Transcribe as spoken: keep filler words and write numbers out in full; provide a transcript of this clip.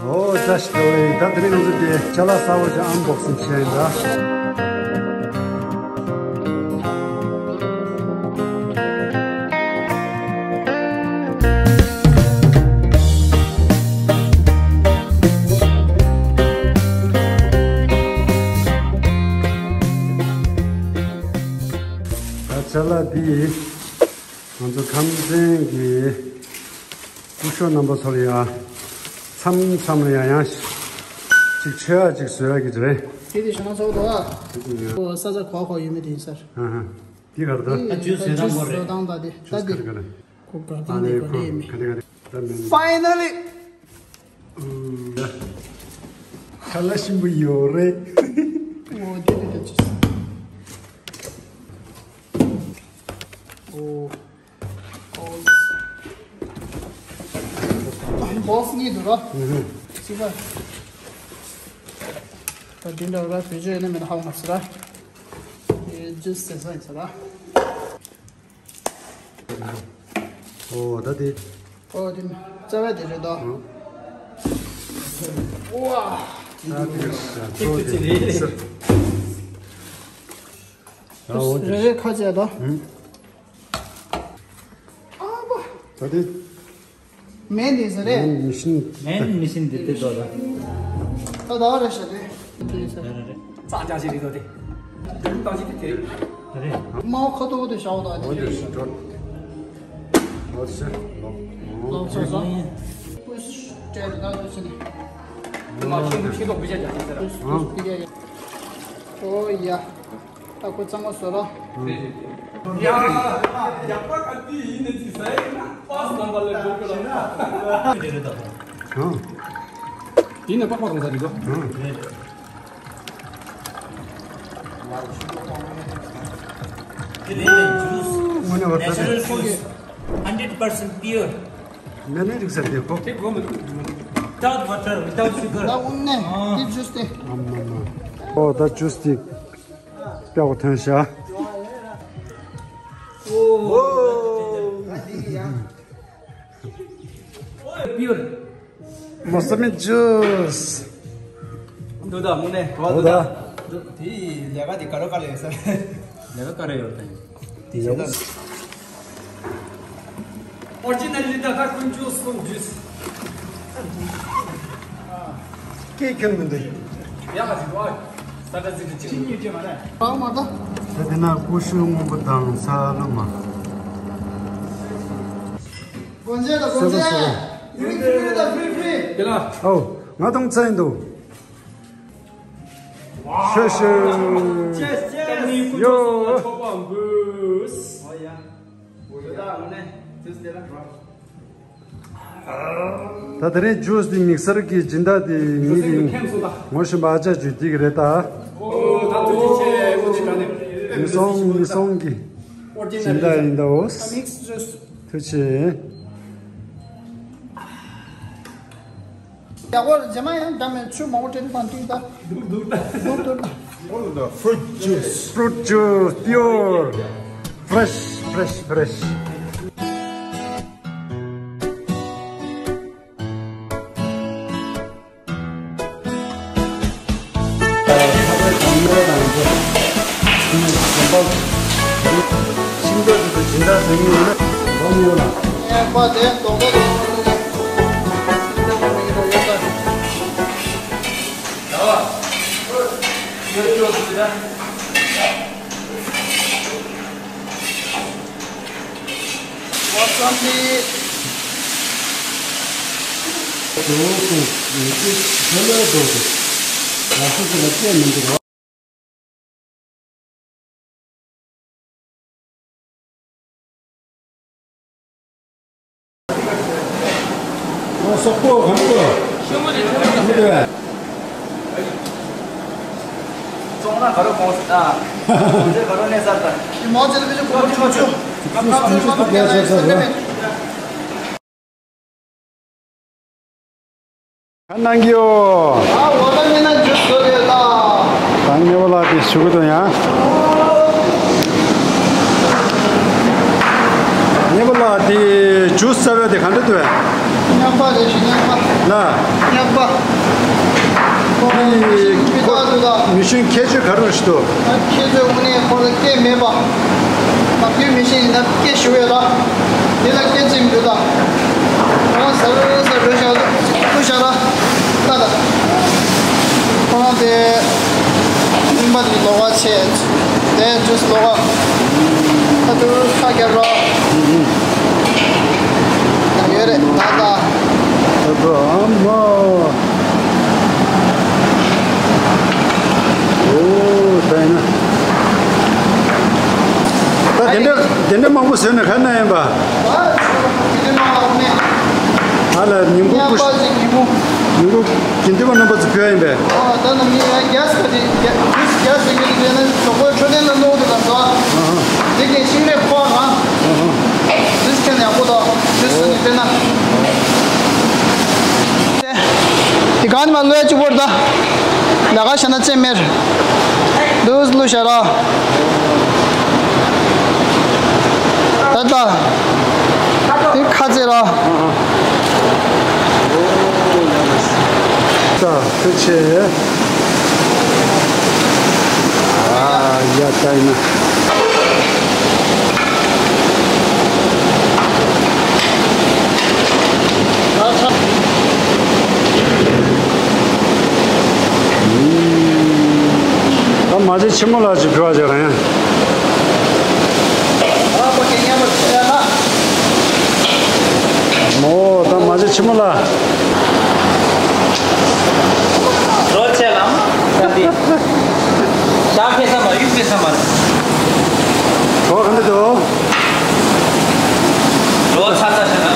ཨོ་བཀྲ་ཤིས་བདེ་ལེགས། ད་དེ་རིང་ང་ཚོ་དེ་ཅ་ལག་གསར་པ་ཅིག་ཨན་བོག་སིང་བྱས་ཡིན་ད། ད་ཅ་ལག་འདི་ང་ཚོ་ཁམས་ཚན་གྱི་སྐུ་ཞབས་རྣམ་པ་ཚོར་ཡང་མཚམས་མཚམས་ལ་ཡང་ཡང་ཅིག་མཆོད་ཡག་ཅིག་བཟོ་ཡག་གི་རེད། དེ་དེ་ཞོ་ན་ཚོགས་འདུག་ཨ། ཁོ་ས་ཆ་གོ་གོ་ཡོད་མེད་དེ་ཡིན་སར། ཧ་ཧ། འདི་ག་རེ་ད། ད་ཇུས་བཟོས་དང་པོ་རེད། ད་འདི་ད་འདི་ཁོ་ག་རེ་ད་འདི་ཁོ་ག་རེ་ཡིན་མེད། ད་མིན། Finally! ཁ་ལག་ཞིམ་པོ་ཡོད་རེད། ཨོ་དེ་དེ་དེ་ཅུས། ཨོ། ཨོ། བོག་སི་གཉིས་འདུག་ར། ཨུ་ཧུ། གཅིག་པ། ད་འདི་འདྲ་ར་བེད་སྤྱོད་ཡོད་ན་མེད་ན་ཧ་གོ་མ་སོང་ར། དེ་ཇུས་ཟེར་ས་ཡིན་ས་ར། ཨོ་ད་དེ། ཨོ་དེ་རྩ་བ་དེ་རེད་དོ། ཨོ། ཨ་དེ་ཡོད་ཤ་ཚོ་དེ་ཟེར། ཨོ་དེ་རེ་རེ་ཁ་བྱས་དོ། ཨ་པ། ད་དེ། མེན་དེ་ཟེར་རེད། མེན་མི་ཤིན། མེན་མི་ཤིན་དེ་དེ་དོ་ད། ད་ད་རེ་ཤ་དེ། དེ་ཟེར། རེད་རེད། གཙང་རྐྱང་ཞིག་རེད་དོ་དེ། དེ་རིང་བཏང་ཞིག་དེ་དེ་རེད། རེད། མའོ་ཁ་ཐོག་དེ་ཤའོ་དང་དེ་རེད། འོ་དེ་ཞིག་འགྲོ། ལོ་ཚེ་ལོ། ལོ་ཚེ་ལོ། ཀུས་ཏྲེ་རེད་ད་དུ་ཚེ་ནི། མ་ཤིང་ཤིང་ཏོག་བི་ཅ་ཅ་ཟེར་ར། ཀུས་ཀུས་བི་ཅ་ཡ། ཨོ་ཡ། ད་ཁོ་གཙང་མ་བཟོ་ར། ཡ། ཡག་པ་ག་དུས་ཡིན་ནས་ཅི་ཟ་ཡིན་ན་པཱས་ནམ་བར་ལ་འགྲོ་དགོས་ལ། ཧང་། དེ་ནས་པགས་པ་གང་ཟ་རེད་དོ། ཧང་། དེ་ལས་ནས་ཇུས། དངོས་གནས་བར་ཆད་དེ། Natural juice, hundred percent pure. ནས་ནས་རིག་ས་དེ་ཁོ། དེ་གོ་མི་འདུག Without water, without sugar. ད་དངོས་གནས་དེ་ཇུས་དེ། ཨ་མ་མ། ཨོ་ད་ཇུས་དེ། ལྟ་བུ་ཐོན་ཤག Pure. Mosami juice. འདུག་ད་དངོས་གནས་གོ་འདུག་ད། འདུག་དེ་ལས་ཀ་དེ་ག་རེ་ག་རེ་ཡོད་ས། ལས་ཀ་ག་རེ་ཡོད་ད། དེ་ཡོད། Originally the Kakun juice from juice. ཀེ་ཁྱོན་མི་འདུག་ཡ་ག་ཟིག་བ། ས་ད་ཟིག་ཏུ་ཅི་ཉིད་ཅི་མ་རེད། པའོ་མ་ད། ད་དེ་ན་ཀུ་ཤུ་སྔོན་པོ་དང་ས་ལོ་མ། གོན་ཆས་དང་གོན་ཆས། ཡུ་རི་ཕི་རི་དང་ཕི་རི་ཕི་རི། དེ་ལ། ཨོ། ང་དང་ཚན་འདུག་ཤེ་ཤེ། ཅེས་ཅེས། ཡོ། ཆོག་པ་འབུས། ཨོ་ཡ། འོ་ཡ། ད་དེ་རིང་ཇུས་འདི་མིག་སར་གྱི་སྦྱིན་བདག་དེ་ངེད་ཀྱི་ངོ་ཤེས་པ་ཨ་ཅག་ཇུས་འདི་གི་རེད་ད། ཨོ་ད་ཐུགས་རྗེ་ཆེ། ཨོ་དེ་ག་ནས་མི་སོང་མི་སོང་གི་སྦྱིན་བདག་ཡིན་ད། ཨོ་ཐུགས་རྗེ་ཆེ། ཡག་པོ་རེད། རྗེས་མ་ཡང་འདྲ་མེད་ཆུ་མང་པོ་སྤྲད་དུས་དང་དུས་ད། འདུག་འདུག་ད། འདུག་འདུག་ད། Fruit juice. Fruit juice, pure, fresh, fresh, fresh. ཤིང་ཏོག་ཅིག་ཏུ་སྦྱིན་བདག་བྱེད་མཁན་ཡོད་ན་འོང་ཡོད་ལ། ཡག་པ་དེ་རྡོག་རྡོག་རྡོག་རྡོག་རེད། ཤིང་ཏོག་ཁོ་རེ་ཡོད་ད། ཡག་པ། ཡག་པོ་ཞིག་རེད། What's up, dude? འགྲོ་སོང་། ཡོད་ཚད་ཁ་ལོ་འགྲོ་སོང་། ལག་ཤེས་ལ་སྐད་མི་འདུག་རོགས། ཨོ་སོག་པོ་གང་གོ། ཤོག་མོ་དེ་ཆུང་མོ་དེ་ཆུང་མོ་དེ། ཙོང་ན་ག་རོ་གོང་ས་ད། ཙོང་ཚེ་ག་རོ་གནས་ས་ད། ཤོག་མོ་དེ་ཆུང་མོ་ཆུང་མོ། ཁ་ཁ་ཁ་ཁ་ཁ་ཁ་ཁ། ག་གནང་གི་ཡོད། ཨ་འོ་ད་ངས་ན་ཇུས་བཟོ་རེད་ལ། ད་ཉེ་བོ་ལགས་དེ་ཞུ་གི་འདུག་ཡང་། ཉེ་བོ་ལགས་དེ་ཇུས་ཟ་བའི་དེ་ག་འདྲ་འདུག་བས། མཉམ་པ་རེད་ཞུ་མཉམ་པ། ན། ཉག་པ། ཁོ་མི་ཤེས་ཁྱད་ཆོས་ག་རེ་ཞིག་འདུག་ཁྱད་ཆོས་དངོས་གནས་ཁོ་ལ་སྐད་མེད་པ། ནམ་རྒྱུན་མི་ཤེས་ཡིན་ན་སྐད་ཞུ་ཡོད་ད། དེ་ལ་སྐད་ཅིག་མི་འདུག་ད། ཁོ་རང་ཟ་རུ་ཟ་རུ་བཞག་འདུག་ཤ་ར། ལྟ་ད། ཁོ་རང་དེ་རིན་པ་དེ་ལོགས་ཀ་ཆེ། དེ་ཇུས་ལོགས་ཀ་ད་དུ་ཁ་རྒྱབ་རོགས། ཡོད་རེད་ད་ད། ད་དུ་ཨ་མ། ཨོ་ད་ཡིན་ན། ད་དེ་འདྲ་དེ་འདྲ་མང་པོ་བཟོས་ནས་ག་ན་ཡིན་པ། ཨ་ལ་ཉིན་གུང་ཉག་པ་ཅིག་ཉིན་གུང་། ཉིན་གུང་། དགེ་འདུན་པ་རྣམ་པ་ཚོ་ཕུལ་ཡ་ཡིན་པས། ཨོ་ད་ནི་མི་ཡ་རྒྱ་ས་དེ་རྒྱ་རྒྱ་ས་གི་དེ་ནི་གྲོགས་པོའི་འཕྲོད་བསྟེན་ལ་གནོད་དེ་དང་ཟ། དེ་གའི་ཤིང་རས་ཁོ་རང་། རིས་ཁྱེད་ཡག་པོ་དང་རིས་སུ་ནི་དཔེར་ན། དེ་གང་ནི་མ་ལོས་གཅིག་པོར་ད། ལ་ག་ཤ་ན་ཙེ་མེར། དུས་ལུ་ཤ་ར། ད་ད། དེ་ཁ་ཙེ་ར། ད་ཁོ་ཆེ། ཨ་ཡ་ད་ཡིན་ན། ད་མ་ཇེ་ཆི་མོ་ལ་ཅིག་བྲོ་བ་ཅིག་རང་ཡང་། མོ་ད་མ་ཇེ་ཆི་མོ་ལ། རོ་ཆེ་ལམ་ས་འདི། ཤ་ཕེ་ས་མ་ཡུག་ཕེ་ས་མ། གྲོ་ག་འདི་འདུག་རོ་ཚ་ཚ་ཤ་ན།